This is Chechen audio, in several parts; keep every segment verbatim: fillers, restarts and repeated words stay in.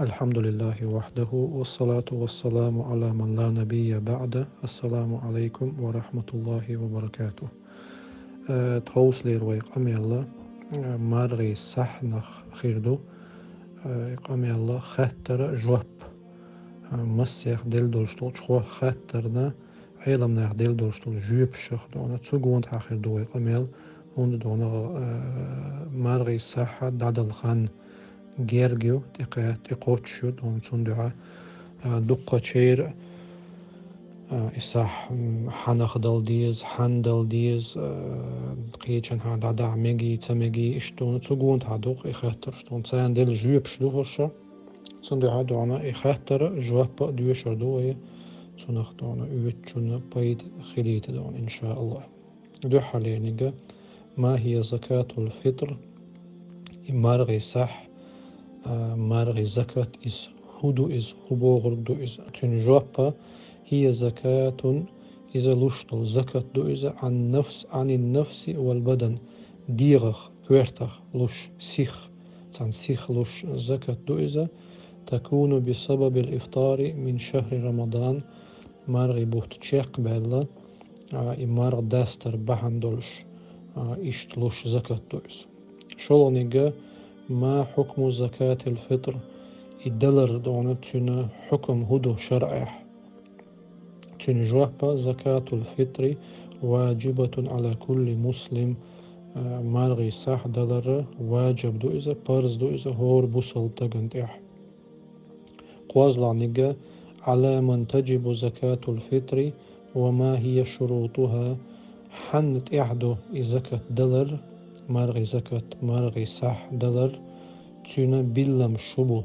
الحمد لله وحده والصلاة والسلام على من لا نبي بعده. السلام عليكم ورحمة الله وبركاته. Э, тховсалера вай къамел, э, маргӀи сахьнах хир ду. Э, къамел хаттара жоп. Э, массех делла долуш долчу хо-, хаттарна Ӏеламнаха делла долуш долу жоьпашах дуьйна, цу гонахьа хир ду вай къамел, хӀунда дуьйна, э, маргӀи сахьа дӀадала хан герга ю, тӀекха-, тӀекхоччуш ю дуьйна, цунна дуьхьа, э, дуккхачеран, э, и сахь, м, хьанах дала деза, хьанна дала деза, э, кхечанхьа дӀадахьа мегий, ца мегий, иштта дуьйна, цу гонахьа ду-кх и хаттарш дуьйна, царна делла жоьпаш ду хӀорш. Цунна дуьхьа дуьйна и хаттара жоп а доьшур ду вай, цунах дуьйна оьцучунна пайда хилийта дуьйна, иншааллахӀ. Дуьххьарлерниг: ما هي زكاة الفطر؟ И маргӀи сахь, а, маргӀи закат, иза хӀун ду иза, хӀун бохург ду иза? Цуьнан жоп: هي زكاة, иза луш долу закат ду иза, عن نفس، عن النفس والبدن, дегӀах, коьртах луш, сих, цхьана сих луш закат ду иза, تكون بسبب الإفطار من شهر رمضان, маргӀи бутт чекхбаьлла, а, и маргӀа дастар бахьана долуш, а, иштта луш закат ду иза. ШолгӀаниг: ما حكم زكاة الفطر؟ И далар дуьйна, цуьнан хьукам хӀун ду шарӀехь? Цуьнан жоп: زكاة الفطر واجبة على كل مسلم, а, маргӀи сахь далар важиб ду иза, парз ду иза хӀора бусалба стагана тӀехь. КхозлагӀниг: على من تجب زكاة الفطر وما هي شروطها؟ Хьанна тӀехь ду и закат далар, маргӀи закат, маргӀи сахь далар, цуьнан билламаш хӀун бу?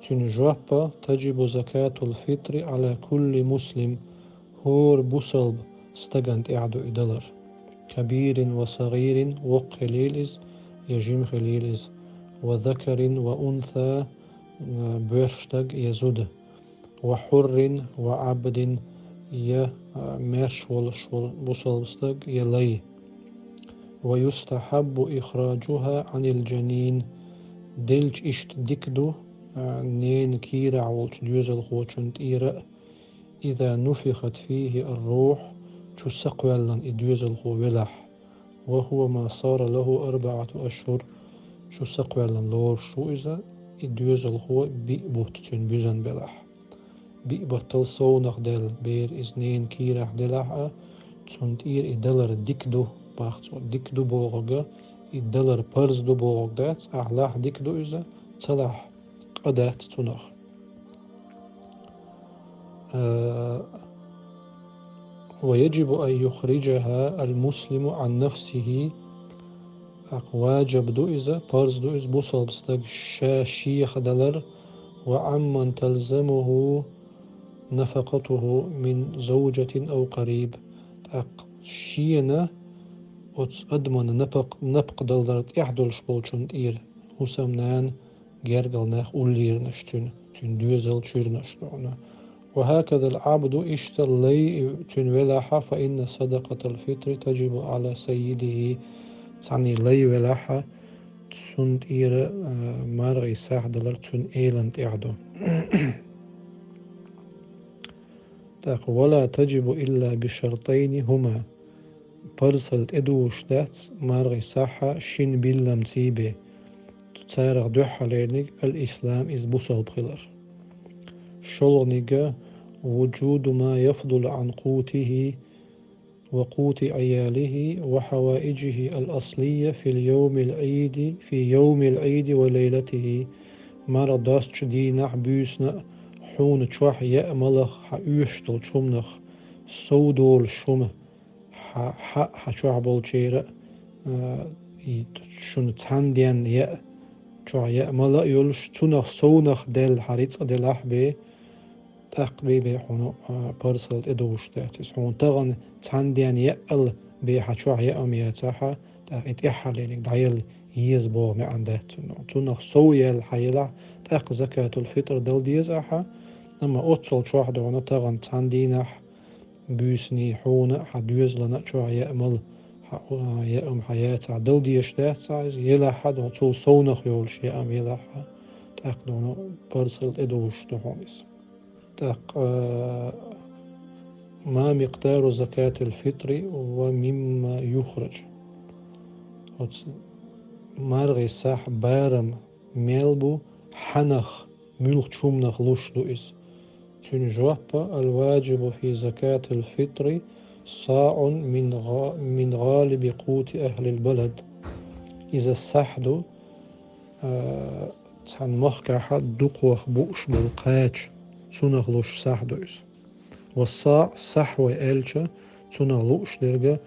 Цуьнан жоп: تجب زكاة الفطر على كل مسلم, хӀора бусалба стагана тӀехь ду и далар. كبير وصغير, воккха хилийла иза, я жима хилийла иза. وذكر وأنثى, боьрша стаг я зуда. وحر وعبد, я, а, маьрша волуш волу бусалба стаг, я лай. ويستحب إخراجها عن الجنين, делча иштта дика ду, а, ненан кийрахь волчу доьзалхочунна тӀера а, إذا نفخت فيه الروح, чу са кхоьллина и доьзалхо велахь. وهو ما صار له أربعة أشهر, чу са кхоьллина лоруш ву иза, и доьзалхо биъ бутт цуьнан буьзна белахь. Биъ баттал совнах даьлла бер иза ненан кийрахь делахь а, цунна тӀера и далар дика ду, бах цо, дика ду бохург, и далар парз ду бохург дац, ахь лахь дика ду иза, ца лахь къа дац цунах. Э, ويجب أن يخرجها المسلم عن نفسه, тӀаккха важиб ду иза, парз ду иза бусалба стаг ша шех далар, وعمن تلزمه نفقته من زوجة أو قريب, тӀаккха шена оцу адамана напакъ-, напакъ далар тӀехь долуш болчунна тӀера, хӀусамнана, гергара нах, уллернаш цуьнан, цуьнан доьзал, чуьрнаш дуьйна. وهكذا العبد, иштта лай цуьнан велахь а, فإن صدقة الفطر تجب على سيده, цхьанний лай велахь а, цунна тӀера, а, маргӀий сахь далар цуьнан элана тӀехь ду. ТӀаккха, ولا تجب إلا بشرطين هما, парзал тӀедугӀуш дац маргӀий сахь шина билламций бен. Царах дуьххьарлерниг الإسلام, иза бусалба хилар. ШолгӀаниг: وجود ما يفضل عن قوته وقوت عياله وحوائجه الأصلية في اليوم العيد، في يوم العيد وليلته. МаргӀа достучу дийнахь, буьйсанна а хьуна чохь яа ма лаха хьан оьшуш долчу хӀуманах сов долуш хӀума, хьан, хьан, хьан чохь болчеран а, а, и шуна цхьана денна яа, чохь яа ма лаа йолуш, цунах совнах даьлла хьан рицкъ делахь бен, тӀаккха бен, бен хьуна, а, парзал тӀедугӀуш дац иза. Хьуна тахана цхьана денна яа бен хьан чохь яа ма яцахь, тӀаккха и тӀаьххьарлерниг дӀаяла еза боху маьӀна дац цунах. Цунах сов яьлла хьан елахь, тӀаккха закатул-фитӀр дала деза ахьа, амма оццул чохь дуьйна тахана цхьана дийнахь, буьйсанна хьуна а, хьан доьзална а чохь яа ма лаа, хьан, а, яа ма хьан яцахь, дала дезаш дац ахьа иза, елахь хьан дуьйна, цул совнах йолуш яа ма елахь хьан. тӀаккха дуьйна парз хила тӀедужаш ду хьуна иза. ТӀаккха, а, ма микъдару закатил фитри ва мимма юхраджу. Оцу маргӀи сахь барам мел бу, хьанах, муьлхачу хӀуманах луш ду иза. Цуьнан жоп: «Аль-ваджибу фи закатил фитри саӀун мин гъа-, мин гъалиби къути ахлил балад». Иза сахь ду, а, цхьана махкахь дукхох бууш болу кхача, цунах луш сахь ду иза. Ва саӀ, сахь вай аьлча, цунах лууш дерг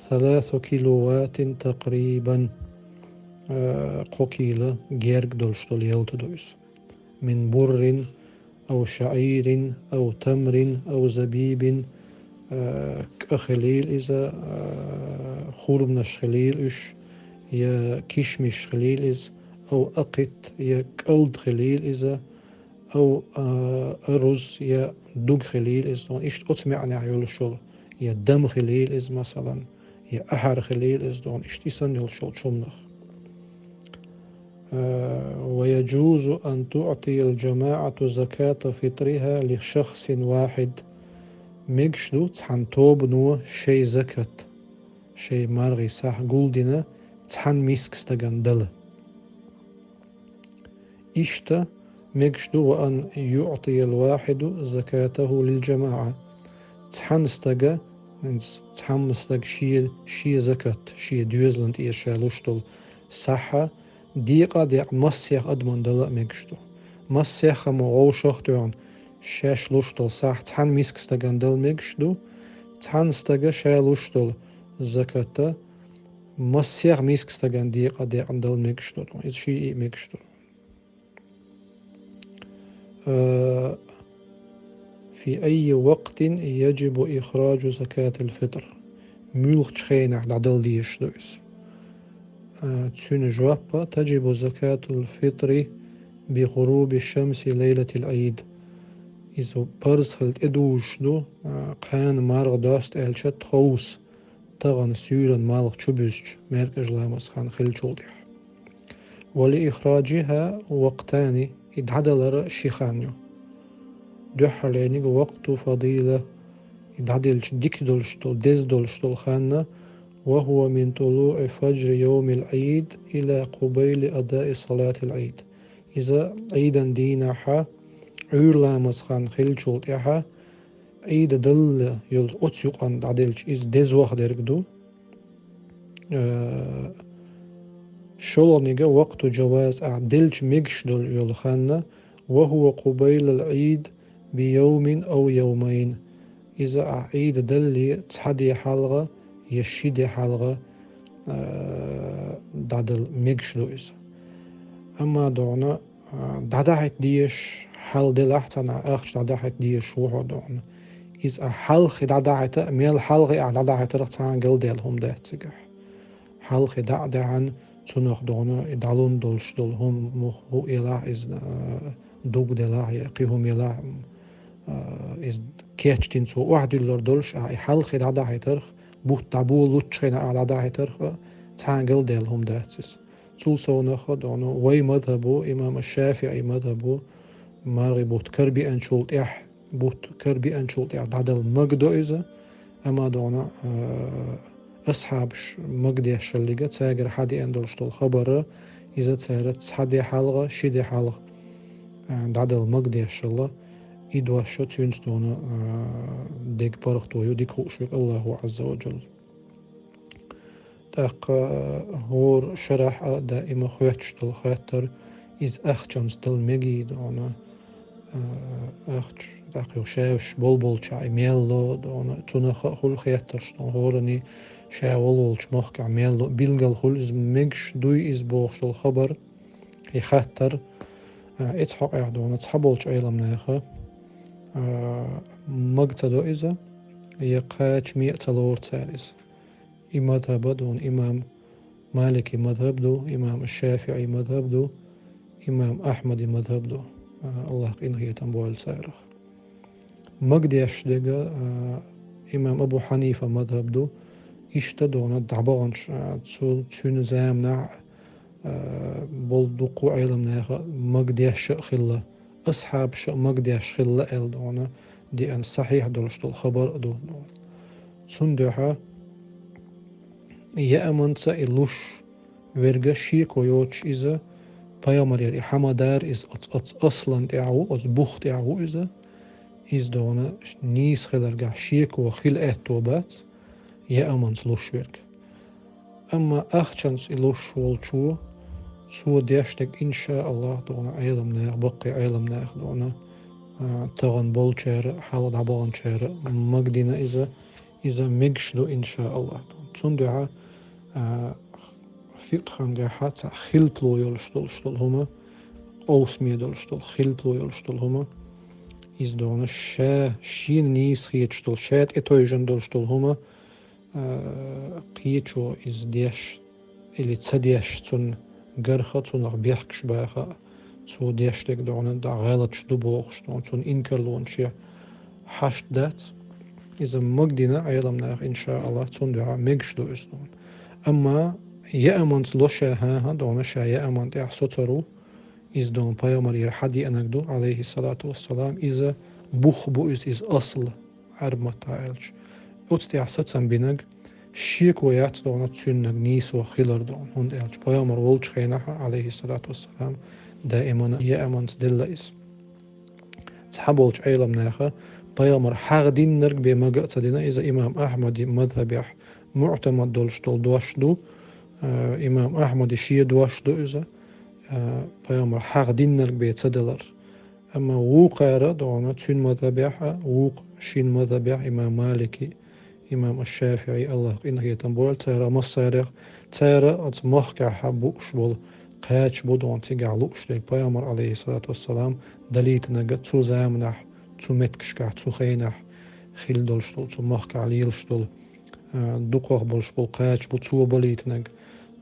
саласу килуватин такърибан, а, кхо кила герга долуш долу ялта ду иза. Мин буррин, ав шаӀирин, ав тамрин, ав забибин, а, кӀа хилийла иза, а, хурманаш хилийла уьш, я кишмиш хилийла иза, ав акхит, я кӀалд хилийла иза, ав, а, аруз, я дуг хилийла иза, дона иштта оцу маьӀнехь йолуш йолу, я дам хилийла иза, масалан, я ахьар хилийла иза, дона иштта и санна йолуш йолчу хӀуманах. Ва яджузу ан туътиял жамаӀату заката фитриха ли шахсин вахид. Мегаш ду цхьана тобано шайн закат, шайн маргӀи сахь гулдина цхьана миска стагана дала. Иштта мегаш ду ва ан юътиял вахиду закатаху лил жамаӀа. Цхьана стага, цхьамма стага шен, шен закат, шен доьзална тӀера ша луш долу сахьа декъа а декъна массех адамна дала а мегаш ду. Массех а ма вовшах а тоьхна, шаьш луш долу сахь цхьана миска стагана дала мегаш ду, цхьана стага ша луш долу заката массех миска стагана декъа а декъна дала мегаш ду. Иза шиъ а мегаш ду. Э, фи аййи вакътин яджибу ихраджу закатил фитр? Муьлхачу хенахь дӀадала дезаш ду иза? Э, цуьнан жоп: таджибу закатул фитри би гъуруби шамси лайлатил Ӏид. Иза парз хила тӀедужаш ду, э, кхана марха доста аьлча тховса, тахана суьйранна малх чубуьзча, маьркӀажа ламаз хан хиллачул тӀаьхьа. Ва ли ихраджиха вакътани, и дӀадалара ши хан ю. Дуьххьарлениг вакъту фадила, и дӀаделча дика долуш долу, деза долуш долу хан, ва хува мин тулуӀи фаджри йовмил Ӏид ила къубайли адаи салатил Ӏид. Иза Ӏийдан дийнахьа, Ӏуьйра ламаз хан хиллачул тӀаьхьа, Ӏийда далла йолу оцу юкъанна дӀаделча, иза деза ваха дерг ду. Э, шолгӀанига вакъту жаваз, ахь делча мегаш долу йолу хан, ва хува къубайлал Ӏид би йовмин ав йовмайн. Иза ахь Ӏийда далле цхьа де хьалха я ши де хьалха, э, дӀадала мегаш ду иза. Амма догӀна, а, дӀадахьийта дезаш хьал делахь, цхьана ахча дӀадахьийта дезаш ву хьо догӀна. Иза ахь хьалхе дӀадахьийта, мел хьалхе ахь дӀадахьийтарх цхьа а галдаьлла хӀума дац цигахь. Хьалхе дӀа а даьхьна, цунах догӀна и дӀалун долуш долу хӀума муха хӀу елахь иза, а, дуг делахь я кхин хӀума елахь, а, иза кечдина цо охьадуьллур долуш, ахь и хьалхе дӀадахьийтарх, бутт дӀаболалуччу хенахь ахь дӀадахьийтарх а цхьа а галдаьлла хӀума дац иза. Цул совнаха догӀна вай мазхӀабо, имам аш-ШафиӀи мазхӀабо, маргӀи бутт карабеанчул тӀаьхьа, бутт карабеанчул тӀаьхьа дӀадала магадо иза, амма догӀна, а, асхьабаш магадешаллига, цаьргара хьадеана долуш долу хабара, иза цара цхьа де хьалха, ши де хьалха, а, дӀадала магадешалла, и дош цуьнца догӀна, а, дерг паргӀато ю, дика хууш верг Аллаху Ӏазза ва Джалла. ТӀаккха хӀора шарахь а даима хоьттуш долу хаттар, иза ахчанца дала мегий догӀна, а, ахча, тӀаккха юха шаьш болболчохь и мел ло догӀна, цунах а хуьлу хеттарш догӀна, хӀоранний ша волволчу махкахь мел ло, билгал хуьлу иза мегаш дуй иза бохуш долу хабар, и хаттар, а, эцу хьокъехь догӀна цхьаболчу Ӏеламнаха, а, мага ца до иза, я кхачаме а ца лору цара иза. И мазхӀаб а догӀна имам Малики мазхӀаб ду, имам ШафиӀи мазхӀаб ду, имам Ахьмади мазхӀаб ду, а, Аллах къинхетам бойла царах. Магадеш дерг а, а, имам Абу Хьанифа мазхӀаб ду, иштта догӀна дӀабаханчу, а, цу-, цуьнан заманахь а, болу дуккха Ӏеламнаха магадеш а хилла, асхьабаша а магадеш хилла аьлла дона, деана сахьихь долуш долу хабар а ду дона. Цундуьхьа яаманца и луш верга шеко йоцуш иза пайхамарера и хьамадар иза оцу, оцу аслан тӀехь ву, оцу бух тӀехь ву иза. Иза дона нийса хиларгахь шеко хила аьтто бац, яаманца луш верга. Амма ахчанца и луш волчо, цо деш дерг, иншааллахӀ, дона Ӏеламнаха, баккхий Ӏеламнаха дона, а, тахана болчара а, хьалха дӀабаханчара а магадина иза, иза мегаш ду, иншааллахӀ, дона. Цундуьхьа, а, фикъхангахьа цхьа хилпало йолуш долуш долу хӀума, къовсаме долуш долу, хилпало йолуш долу хӀума, иза дона ша, шена нийса хеташ долу, ша тӀетойжина долуш долу хӀума, а, кхечо иза деш или ца деш, цунна гарха, цунах бехкаш баха, цо деш дерг дона дӀа гӀалаташ ду бохуш, дона цунна инкарлонаш е хьашт дац. Иза магадина Ӏеламнаха, иншааллахӀ, цундуьхьа мегаш ду иза дона. Амма яаманца ло ша, хӀан-хӀа, дона ша яаман тӀехь соцур ву, иза дона пайхамарера хьадеанарг ду, Ӏалайхиссалату вассалам, иза бух бу иза, иза асл, Ӏарб маттахь аьлча. Оцу тӀехь сацам бинарг шеко яц дона цуьннаг нийсо хилар дона, хӀунда аьлча пайхамар волчу хенахь, Ӏалайхиссалату вассалам, даимана яаманца делла иза. Цхьаболчу Ӏеламнаха пайхамар хьахдинарг бен мага а ца дина иза, имам Ахьмади мазхьабехь муӀтамад долуш долу дош ду, а, имам Ахьмади шен дош ду иза, а, пайхамар хьахдинарг бен ца далар. Амма вукхара дона цуьнан мазхьабехь а, вукху шина мазхьабехь, имам Малики, имам аш-ШафиӀи, АллахӀ къинхетам бойла царах массарех, цара оцу махкахь бууш болу кхача бу дона цигахь лууш дерг пайхамар, Ӏалайхиссалату вассалам, далийтинарг цу заманахь, цу меттигашкахь, цу хенахь хилла долуш долу, цу махкахь лелаш долу, а, дукхах болуш болу кхача бу цо балийтинарг,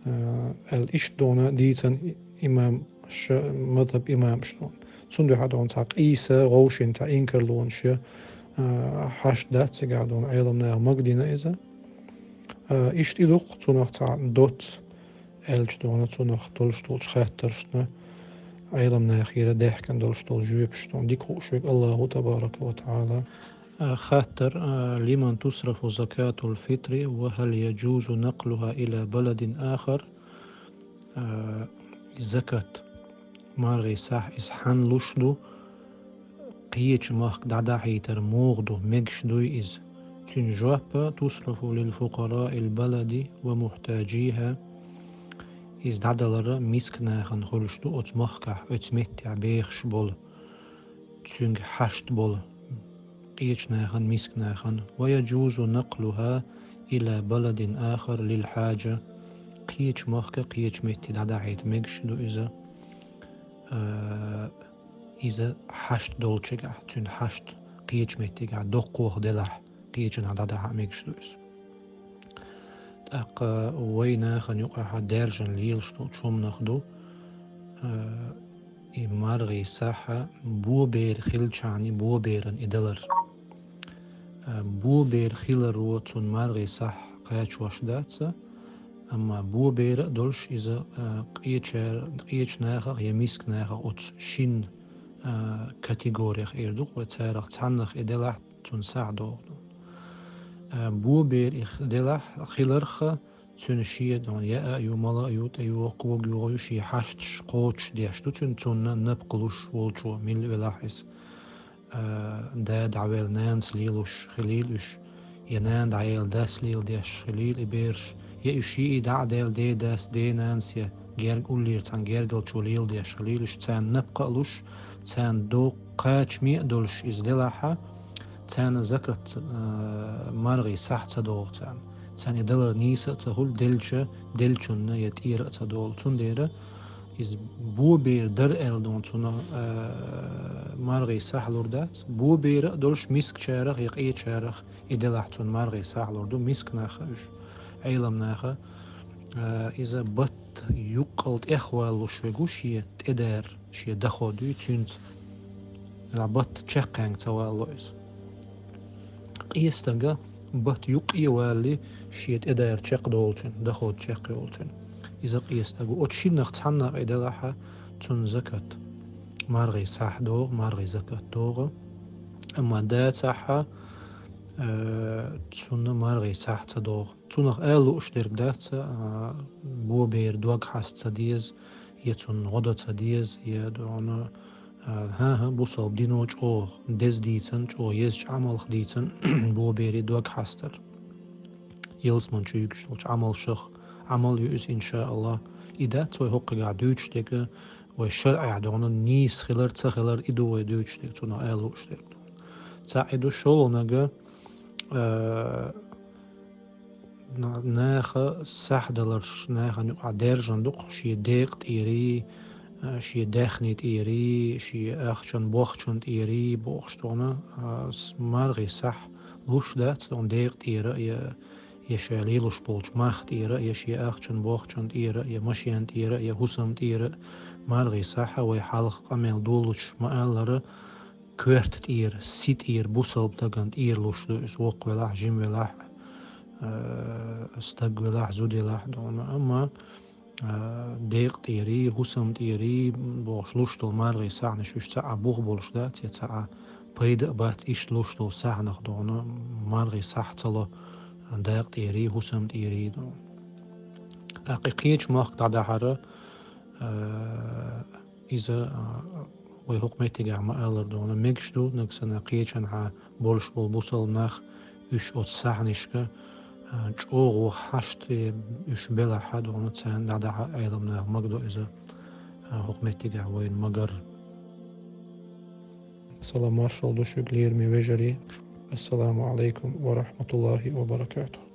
а, аьлла, иштта дона дийцина имам ша-, мазхьаб имамаш дона. Цундуьхьа дона цхьа къийса, гӀовшина цхьа инкарлонаш е, а, хьашт дац цигахь дона, Ӏеламнаха магадина иза. А, иштта и дукха цунах цхьа доцца аьлча дона цунах долуш долчу хаттаршна Ӏеламнахера даьхкина долуш долу жоьпаш дона дика хууш верг АллахӀу табарака ва таӀала. А, хаттар, а, لمن تصرف زكاة الفطر وهل يجوز نقلها إلى بلد آخر؟ А, закат, мархий сахь, иза хьанна луш ду, кхечу махка дӀадахьийтар муха ду, мегаш дуй иза? Цуьнан жоп: تصرف للفقراء البلد ومحتاجيها. Иза дӀадалар мисканахана хуьлуш ду оцу махкахь, оцу меттехь бехаш болу, цуьнга хьашт болу къечу нахана, мисканахана. ويجوز نقلها إلى بلد آخر للحاجة. Кхечу махка, кхечу метте дӀадахьийта мегаш ду иза. А, иза хьашт долчигахь, цуьнан хьашт кхечу меттигахь доккхох делахь, кхечанхьа дӀадахьа мегаш ду иза. ТӀаккха вай нахана юкъахь даьржина лелаш долчу хӀуманах ду, а, и мархий сахь бобер хилчахьана боберан и далар. А, бобер хиларо цунна мархий сахь кхачош дац, амма бобер а долуш иза, а, къеча-, къечу нахах я миска нахах оцу шин, а, категорих эр ду-кх вай, царах цхьаннах и делахь, цунна сахь догӀу. А, бобер и х-, делахь хиларх, цуьнан шен дона яа а ю, мала а ю, тӀейогӀу, когайогӀу ю, шен хьашташ кхочушдеш ду цуьнан, цунна напха луш волчо, милла велахь иза. А, да дӀавелла нанас лелош хилийла уьш, я нана дӀаелла дас леладеш хилийла и бераш, я уьш йиъий дӀа а даьлла ден дас, ден нанас, я герга уллера цхьана гергалчо леладеш хилийла уьш, царна напха а луш, царна доккха кхачаме а долуш иза делахьа, царна закат, а, мархий сахь ца догӀу царна. Царна и далар нийса а ца хуьлу, делча, делчунна я тӀера а ца долу. Цундела иза бобер дара аьлла дона цунах, а, мархий сахь лур дац. Бобер а долуш мискачарах я къечарах и делахь цунна мархий сахь лур ду, миска нах а уьш, Ӏелам нах а. А, иза бат юккъал тӀехваллуш верг ву шен тӀедар, шен доход ю цуьнца. Ла бат чекхъяьнга ца валло иза. Къестага бат юккъе валли, шен тӀедар чекхдолу цуьнан, доход чекхйолу цуьнан. Иза къестаг ву. Оцу шиннах цхьаннах и делахьа, цунна закат. МаргӀи сахь догӀу, маргӀи закат догӀу. Амма дацахьа, э, цунна маргӀи сахь ца догӀу. Цунах ала лууш дерг дац, а, бобер дог хьаста ца деза, я цунна гӀо дан ца деза, я дона, а, хӀан-хӀа, бусалба дино чӀогӀа деза дийцан, чӀогӀа езачу Ӏамалх дийцан, бобери дог хьастар. Ялсман чу юьгуш долчу Ӏамалшах Ӏамал ю иза, иншааллах. И дац вай хӀокхуьнгахь дуьйцуш дерг, вай шарӀехь дона нийса хилар, ца хилар, и ду вай дуьйцуш дерг, цунах ала лууш дерг. Цхьаъ и ду, шолгӀаниг, а, на-, наха сахь даларш, нахана юкъахь даьржина ду-кх шен декъа тӀерий, а, шен даьхни тӀерий, шен ахчан-бохчан тӀерий бохуш дона, а, с-, маргӀи сахь луш дац дона декъа тӀера, я, я ша лелош болчу мах тӀера, я шен ахчан-бохчан тӀера, я машен тӀера, я хӀусам тӀера. МаргӀи сахь вай хьалха къамел долучу ма-аллара, коьрта тӀера, си тӀера, бусалба даган тӀера луш ду иза, воккха велахь, жима велахь, э, стаг велахь, зуда елахь дона. Амма, э, декъа тӀерий, хӀусам тӀерий бохуш луш долу маргӀи сахьнаш уьш цхьа а бух болуш дац, я цхьа а пайда а бац иштта луш долу сахьнах дона, маргӀи сахь ца ло дакъа тӀерий, хӀусам тӀерий дона. ТӀаккха кхечу махка дӀадахьара, э, иза, а, вай хӀокху меттигехь ма-аллара дона, мегаш ду, нагахь санна кхечанхьа болуш болу бусалба нах, уьш оцу сахьнашка, а, чӀогӀа хьашт уьш белахь а дона, царна дӀадахьа Ӏеламнаха магадо иза, а, хӀокху меттигехь вайна магар. Салам маршалла ду шуьга, лераме вежарий. Ассаламу алайкум ва рахматуллахи ва баракатух.